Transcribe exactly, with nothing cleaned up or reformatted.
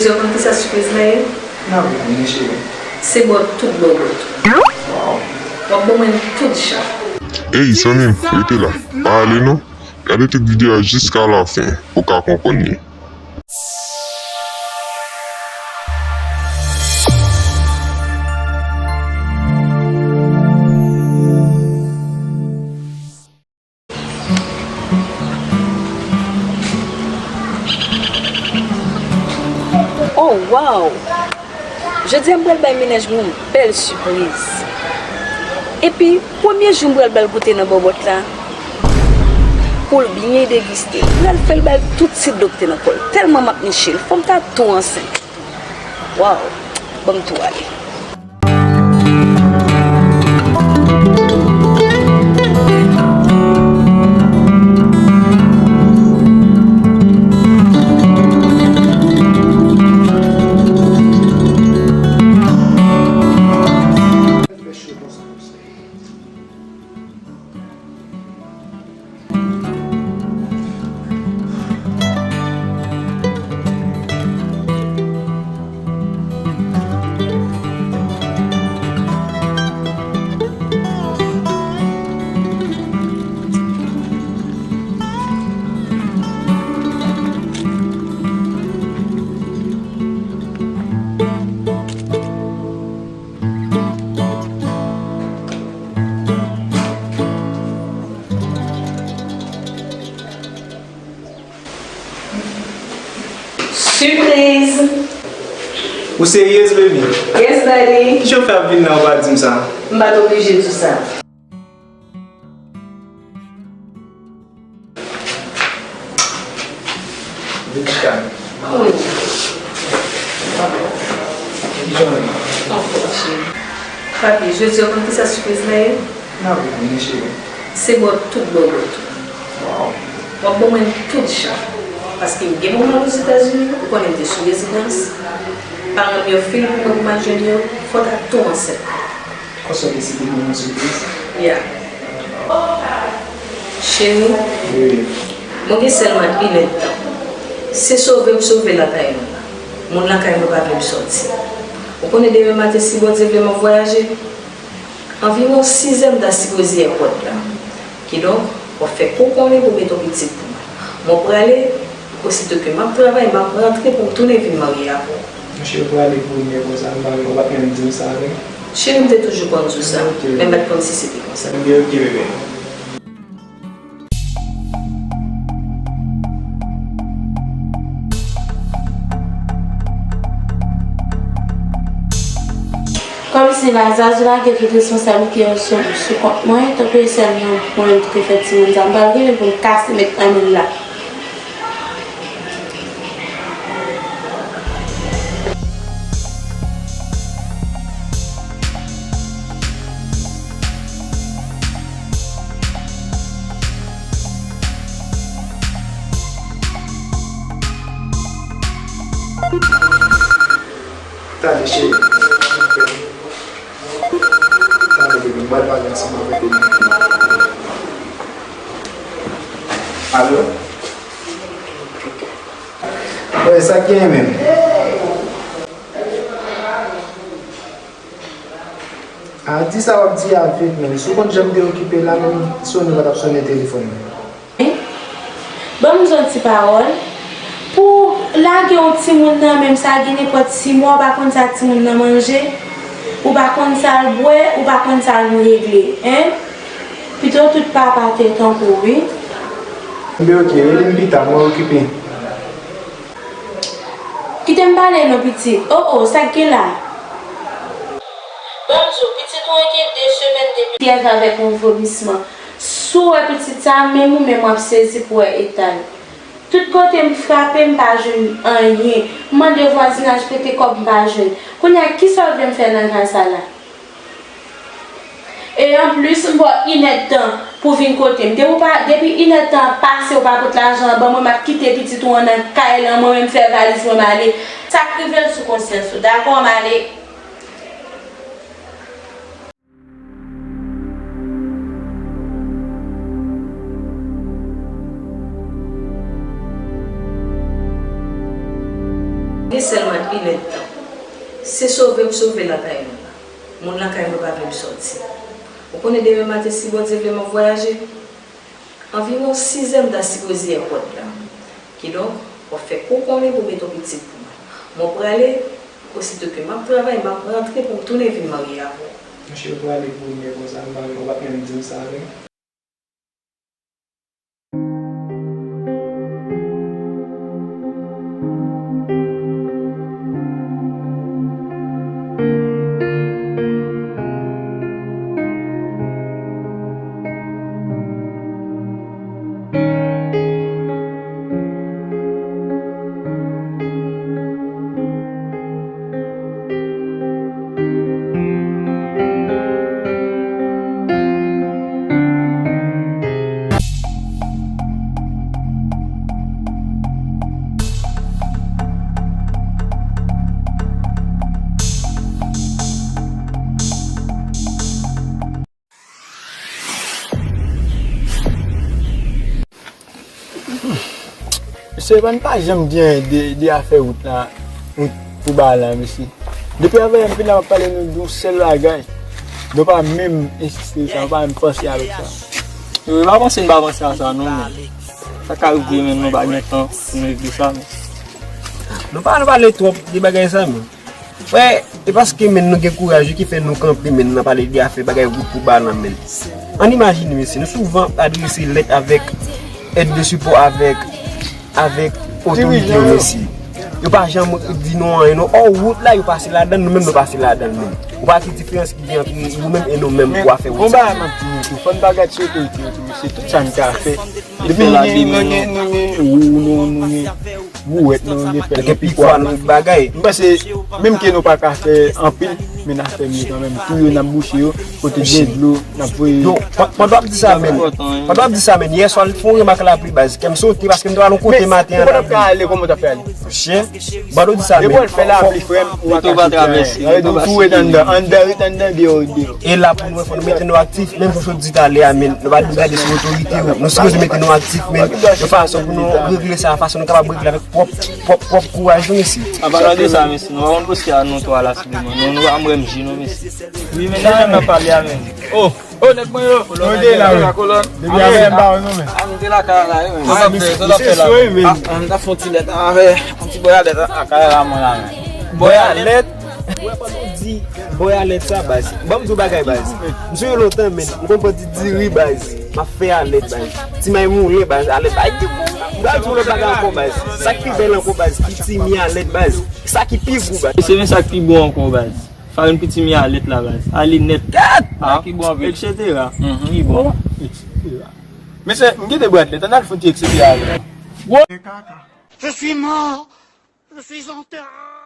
Ou konn kisa sipriz la ye? N ap vini, cheri. Se bò tout bò bò tou. Waw. W ap ban mwen tout jan. Ey, zanmi m, rete la. Pa ale non. Gade tout videyo a jiska lafen pou w ka konprann li. Oh, wow! Jodi a, m pral bay mennaj mwen yon bèl sipriz. Epi, premye jou m pral ba l goute nan bòbòt la, pou l byen degiste. M pral fè l bay tout ti dlo k te nan kò l. Tèlman m ap niche l, fò m ta tou ansent. Wow! Ban m tou ale. Sipriz! Ou seryez, baby? Yes, daddy. Kijan w fè ap vin la, ou pa di m sa? M pa t oblije di w sa. Vin chita. Wi. Kijan w ye? Anfòm, cheri. Papi, jodi a, ou konn kisa sipriz la ye? N ap vini, cheri. Se bò tout bò bò tou. Waw. W ap ban mwen tout jan. Paske m gen moman Ozetazini, ou konnen m te sou rezidans. Paran m yo file pou mwen pou m al jwenn yo, fò w ta tou ansent. Konsa w deside ban mwen sipriz? Ya. Cheri, wi, mwen gen sèlman inèdtan. Se sove m sove lakay nou la. Moun lakay mwen pa vle m sòti. Ou konnen demen maten, si Bondye vle, m ap vwayaje. Anviwon sizè m ta sipoze èpòt la. Kidonk, w ap fè kou konnen pou mete yon pitit pou mwen. Mwen prale, osito ke m ap travay, m ap rantre pou m tounen vin marye avè w. Monchè, ou prale pou ou menm konsa, m pa, ou pa t menm di m sa vre. Cheri, m te toujou konn di w sa, men m pa t konn si se te konsa. Ebyen, oke, bebe. Kòmsi la, Zazou lage tout responsablite yo sou, sou kont mwen, tankou e sèl mwen, mwen ki te fè timoun sa. M pral rele pou m kase met ann la. Tande, cheri. Tande, bebe, m pral pale ansanm avèk ou. Alo? Wi, sa k genyen menm? A, di sa w ap di a vit, men si w konn jan m te okipe la, menm sonnen pa t ap sonnen telefòn mwen. Ban m di w yon ti pawòl. Pou w lage yon timoun nan men m, sa gen nenpòt sis mwa, ou pa konn sa timoun nan manje, ou pa konn sa l bwè, ou pa konn sa l regle, en? Pito tout papa te tankou w, wi. Enben oke, rele m pita, mwen okipe. Kite m pale non, pitit. O, o, sa k gen la? Ban m di w, pitit ou an gen de semèn depi. Fyèv avèk yon vomisman. Si w wè pitit sa, menm ou menm w ap sezi pou w wè eta l. Tout kote m frape, m pa jwenn anyen. M mande vwazinaj prete kòb, m pa jwenn. Kounye a, kisa w vle m fè nan ka sa la? E anplis, m ba w inèdtan pou w vin kote m. Depi w pa, depi inèdtan an pase, ou pa pot lajan an ban mwen, m ap kite pitit ou an nan kay lan, mwen menm fè valiz mwen, m ale. Sa k rive l sou konsyans ou, dakò, m ale. Gen sèlman Pi lèd tan. Se sove m sove lakay nou la. Moun lakay mwen pa vle m sòti. Ou konnen demen maten si Bondye vle m ap vwayaje. Anviwon sizè m ta sipoze èpòt la. Kidonk, w ap fè kou konnen pou mete yon pitit pou mwen. Mwen prale, osito ke m ap travay, m ap rantre pou m tounen vin marye avè w. Monchè, w prale premye konsa, m pa, ou pa t menm di m sa vre. Mesye, pa n pa janm gen de, de afè wout la, wout pou ba la, mesye. Depi avè m vin la, m ap pale nou de yon sèl bagay. Nou pa menm ensiste sa, nou pa menm panse avèk sa. Yo, yo pa panse n pa panse a sa, non, men. Sa ka rive, men nou pa gen tan pou nou regle sa, men. Nou pa, nou pale twòp de bagay sa, men. Frè, e paske, men, nou gen kouraj wi ki fè nou kanpe, men, nan pale de afè bagay wout pou ba la, men. Ann imajine, mesye, nou souvan adrese lèt avèk èd de sipò avèk, avèk otorite yo, mesye. Yo pa janm di nou anyen, non. Ò, wout la, yo pase ladan l, nou menm nou pase ladan l, men. Ou pa ki diferans ki gen ant nou menm e nou menm pou afè wout sa? Bon, bagay m ap di nou tou, fò n pa gad sou otorite yo tou, mesye, tout sa n ka fè. Depi nou gen, nou gen, nou gen, nou gen, nou gen, nou gen, Bouwèt nou gen fè. Gen pikwa nan bagay. M panse, menm ke nou pa ka fè anpil, men n a fè miye kanmenm. Twou yo, n ap bouche yo, kote gen dlo, n ap voye. Yo, pa, pandan w ap di sa, men, pandan w ap di sa, men, yè swa, l fè yon remak lapli, baz. Kè m sote, paske m te al yon kote maten an, lapli. Kòman w t ap fè ale? Monchè, pandan w di sa, men, depi w al fè lapli, frè m, ou pa ka sote anyen. Sa vle di w tou ret anndan, anndan, ret anndan, deyò, deyò. E la pou nou wè, fò nou mete nou aktif, menm jan w sot di talè a, men, nou pa dwe gade sou otorite yo. Nou sipoze mete nou aktif, men, yon fason pou nou regle sa, fason nou kapab regle avèk pwòp, pwòp, pwòp kouraj nou, mesye. An palan de sa, mesye, nou pa konn poste a nou twa la, sèlman. Nou, nou pa mwen M J, non, mesye. Wi, men, deja n ap pale a, men. Oh, oh, nèg mwen yo. Nou te la, wi. Depi avè m ba nou, men. A, nou te lakay la, wi, men. Sa t ap fè, sa t ap fè la. A, m t ap fè yon ti lèt avè, yon ti bòy a lèt a, lakay la, mwen la, men. Bòy a lèt. Ou wè, pandan w di bòy a lèt sa, baz. Ban m di w bagay, baz. M sonje lontan, men. M konn pran ti diri, baz. M ap fè a lèt, baz. Ti may moulen, baz. A lèt, baz. M pral di w lòt bagay ankò, baz. Sa k pi bèl ankò, baz. Pitimi a lèt, baz. Sa ki pi gou, baz. Se men sa k pi bon ankò, baz. Farin pitimi a lèt la, baz. Ale nèt. Tèt! Ah, ki bon anpil. Et cetera. Mhm. Ki bon. Et cetera. Mesye, m kite bwat lèt. Ann al fouti et cetera. Je suis mort. Je suis enterré.